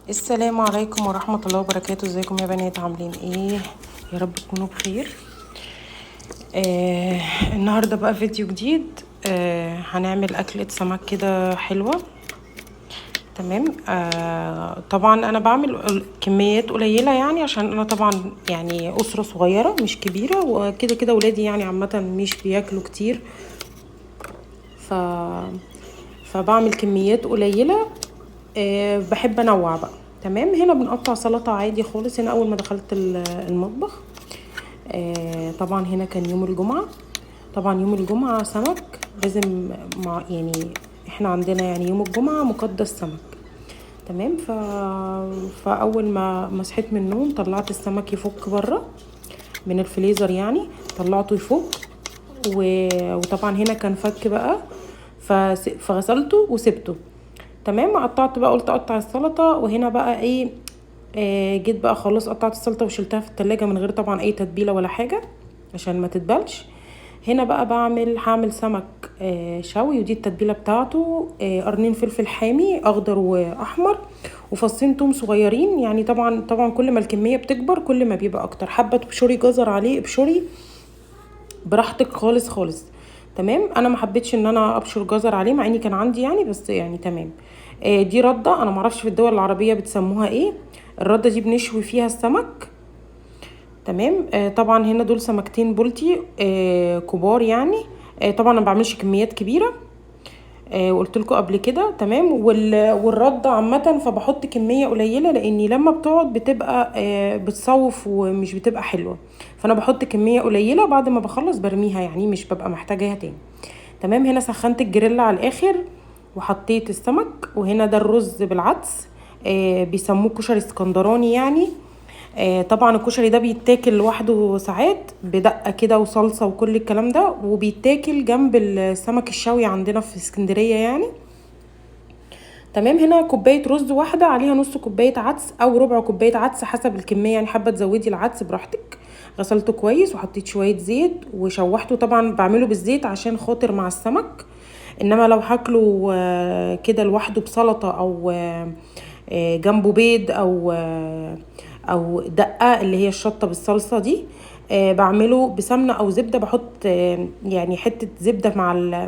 السلام عليكم ورحمة الله وبركاته. ازيكم يا بنات، عاملين ايه؟ يا رب تكونوا بخير. النهاردة بقى فيديو جديد. هنعمل أكلة سمك كده حلوة. تمام. طبعا انا بعمل كميات قليلة يعني، عشان انا طبعا يعني أسرة صغيرة مش كبيرة، وكده كده ولادي يعني عامة مش بياكلوا كتير، فبعمل كميات قليلة. بحب انوع بقى. تمام. هنا بنقطع سلطة عادي خالص. هنا اول ما دخلت المطبخ، طبعا هنا كان يوم الجمعة. طبعا يوم الجمعة سمك لازم، مع يعني احنا عندنا يعني يوم الجمعة مقدس سمك. تمام. فاول ما صحيت من النوم طلعت السمك يفك بره من الفريزر، يعني طلعته يفك، وطبعا هنا كان فك بقى، فغسلته وسبته. تمام. قطعت بقى، قلت اقطع السلطة. وهنا بقى ايه، جيت بقى خلاص قطعت السلطة وشلتها في التلاجة من غير طبعا اي تتبيله ولا حاجة عشان ما تتبلش. هنا بقى هعمل سمك شوي، ودي التتبيله بتاعته. قرنين فلفل حامي اخضر واحمر، وفصين توم صغيرين. يعني طبعا كل ما الكمية بتكبر كل ما بيبقى اكتر. حابة تبشري جزر عليه ابشري براحتك خالص خالص. تمام. انا ما حبيتش ان انا ابشر جزر عليه مع اني كان عندي يعني، بس يعني تمام. دي رده، انا ما اعرفش في الدول العربية بتسموها ايه. الردة دي بنشوي فيها السمك. تمام. طبعا هنا دول سمكتين بولتي، كبار يعني. طبعا انا ما بعملش كميات كبيرة، وقلت لكم قبل كده. تمام. والرده عامة فبحط كمية قليله، لاني لما بتقعد بتبقى بتصوف ومش بتبقى حلوة، فانا بحط كمية قليله، بعد ما بخلص برميها يعني مش ببقى محتاجاها تاني. تمام. هنا سخنت الجريل على الاخر وحطيت السمك. وهنا ده الرز بالعدس، بيسموه كشري اسكندراني يعني. طبعا الكشري ده بيتاكل لوحده ساعات بدقة كده وصلصه وكل الكلام ده، وبيتاكل جنب السمك الشوي عندنا في اسكندرية يعني. تمام. هنا كوباية رز واحدة عليها نص كوباية عدس او ربع كوباية عدس حسب الكمية، يعني حابة تزودي العدس براحتك. غسلته كويس وحطيت شوية زيت وشوحته. طبعا بعمله بالزيت عشان خاطر مع السمك، انما لو هاكله كده لوحده بسلطه او جنبه بيض او دقه اللي هي الشطه بالصلصه دي، بعمله بسمنه او زبدة، بحط يعني حتة زبدة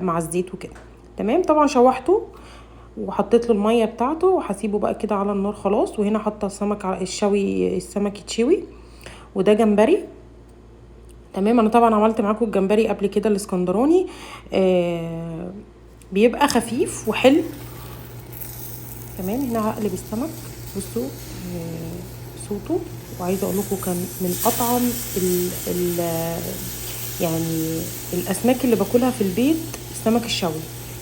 مع الزيت وكده. تمام. طبعا شوحته وحطيت له المية بتاعته وهسيبه بقى كده على النار خلاص. وهنا حاطه السمك على الشوي، السمك يتشوي. وده جمبري. تمام. انا طبعا عملت معاكم الجمبري قبل كده الاسكندراني، بيبقى خفيف وحلو. تمام. هنا هقلب السمك. بصوا صوته، وعايزه اقول لكم كان من اطعم ال يعني الاسماك اللي باكلها في البيت السمك الشوي،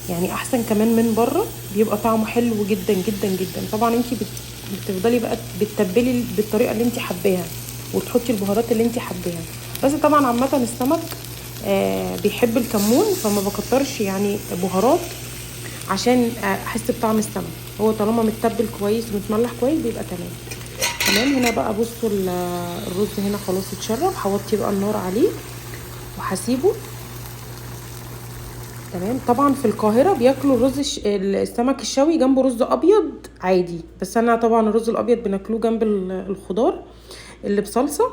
يعني احسن كمان من بره، بيبقى طعمه حلو جدا جدا جدا. طبعا انتي بتفضلي بقى بتتبلي بالطريقة اللي انتي حباها وتحطي البهارات اللي انتي حباها، بس طبعا عامة السمك بيحب الكمون، فما بكترش يعني بهارات عشان احس بطعم السمك. هو طالما متبل كويس ومتملح كويس بيبقى تمام. تمام. هنا بقى بصوا الرز هنا خلاص اتشرب، هوطي بقى النار عليه وهسيبه. تمام. طبعا في القاهرة بياكلوا الرز السمك الشوي جنبه رز ابيض عادي، بس انا طبعا الرز الابيض بناكلوه جنب الخضار اللي بصلصه.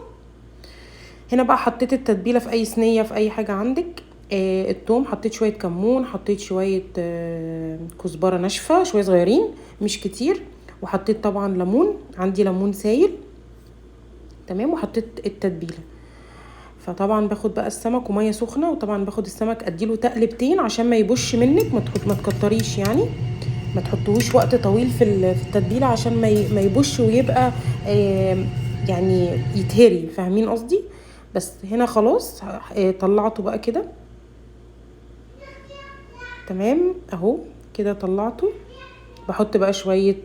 هنا بقى حطيت التتبيله في اي صينية في اي حاجة عندك. التوم، حطيت شوية كمون، حطيت شوية كزبره ناشفة، شوية صغيرين مش كتير، وحطيت طبعا ليمون، عندي ليمون سايل. تمام. وحطيت التتبيله. فطبعا باخد بقى السمك ومية سخنة، وطبعا باخد السمك اديله تقلبتين عشان ما يبش منك، ما تكتريش يعني، ما تحطوهوش وقت طويل في التتبيله عشان ما يبش ويبقى يعني يتهري، فاهمين قصدي؟ بس هنا خلاص طلعته بقى كده. تمام اهو كده طلعته. بحط بقى شوية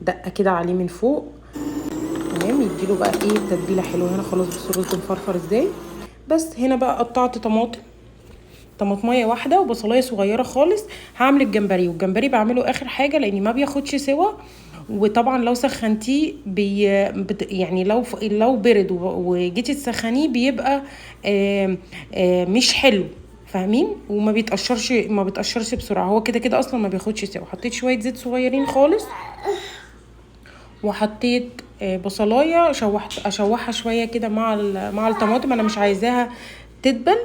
دقه كده عليه من فوق. تمام. يديله بقى ايه تتبيله حلوة. هنا خلاص بصوا الرز مفرفر ازاي. بس هنا بقى قطعت طماطميه واحدة وبصلايه صغيرة خالص. هعمل الجمبري، والجمبري بعمله اخر حاجة لاني ما بياخدش سوا، وطبعا لو سخنتيه يعني لو برد وجيتي تسخنيه بيبقى مش حلو، فاهمين؟ وما بيتقشرش، ما بيتقشرش بسرعة، هو كده كده اصلا ما بياخدش سوا. حطيت شوية زيت صغيرين خالص. وحطيت بصلايه، شوحت اشوحها شوية كده مع الطماطم. انا مش عايزاها تدبل،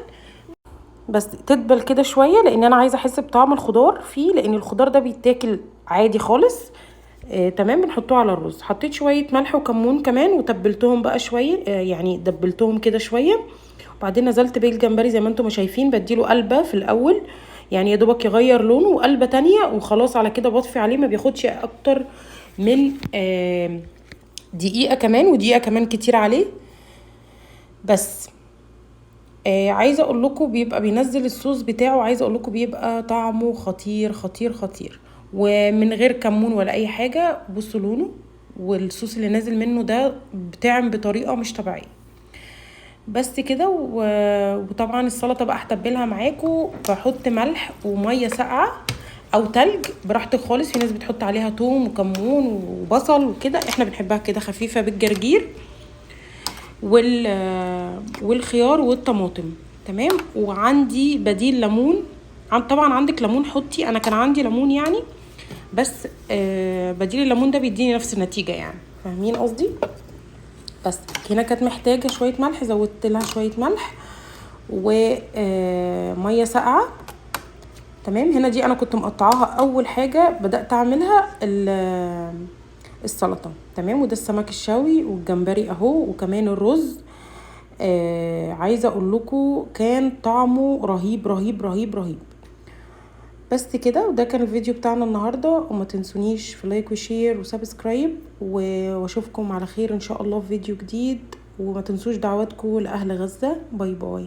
بس تدبل كده شوية، لان انا عايزه احس بطعم الخضار فيه، لان الخضار ده بيتاكل عادي خالص. تمام. بنحطوه على الرز. حطيت شوية ملح وكمون كمان، وتبلتهم بقى شوية، يعني دبلتهم كده شوية. وبعدين نزلت بالجمبري زي ما انتم شايفين، بديله قلبه في الاول، يعني يا دوبك يغير لونه، وقلبه تانية وخلاص على كده بطفي عليه. ما بياخدش اكتر من دقيقة كمان، ودقيقة كمان كتير عليه بس. عايزه اقول لكم بيبقى بينزل الصوص بتاعه، عايزه اقول لكم بيبقى طعمه خطير خطير خطير، ومن غير كمون ولا اي حاجة. بصوا لونه والصوص اللي نازل منه ده بتعم بطريقة مش طبيعية. بس كده. وطبعا السلطة بقى هتبلها معاكم. بحط ملح ومية ساقعه او تلج براحتك خالص. في ناس بتحط عليها توم وكمون وبصل وكده، احنا بنحبها كده خفيفة بالجرجير والخيار والطماطم. تمام. وعندي بديل ليمون، طبعا عندك ليمون حطي، انا كان عندي ليمون يعني، بس بديل الليمون ده بيديني نفس النتيجة يعني، فاهمين قصدي؟ بس هنا كانت محتاجه شوية ملح، زودت لها شوية ملح ومية ساقعه. تمام. هنا دي انا كنت مقطعاها اول حاجة بدات اعملها السلطة. تمام. وده السمك الشوي والجمبري اهو، وكمان الرز. عايزه اقول لكم كان طعمه رهيب رهيب رهيب رهيب. بس كده. وده كان الفيديو بتاعنا النهارده، وما تنسونيش في like و share و subscribe، واشوفكم على خير ان شاء الله في فيديو جديد. وما تنسوش دعواتكم لاهل غزة. bye bye.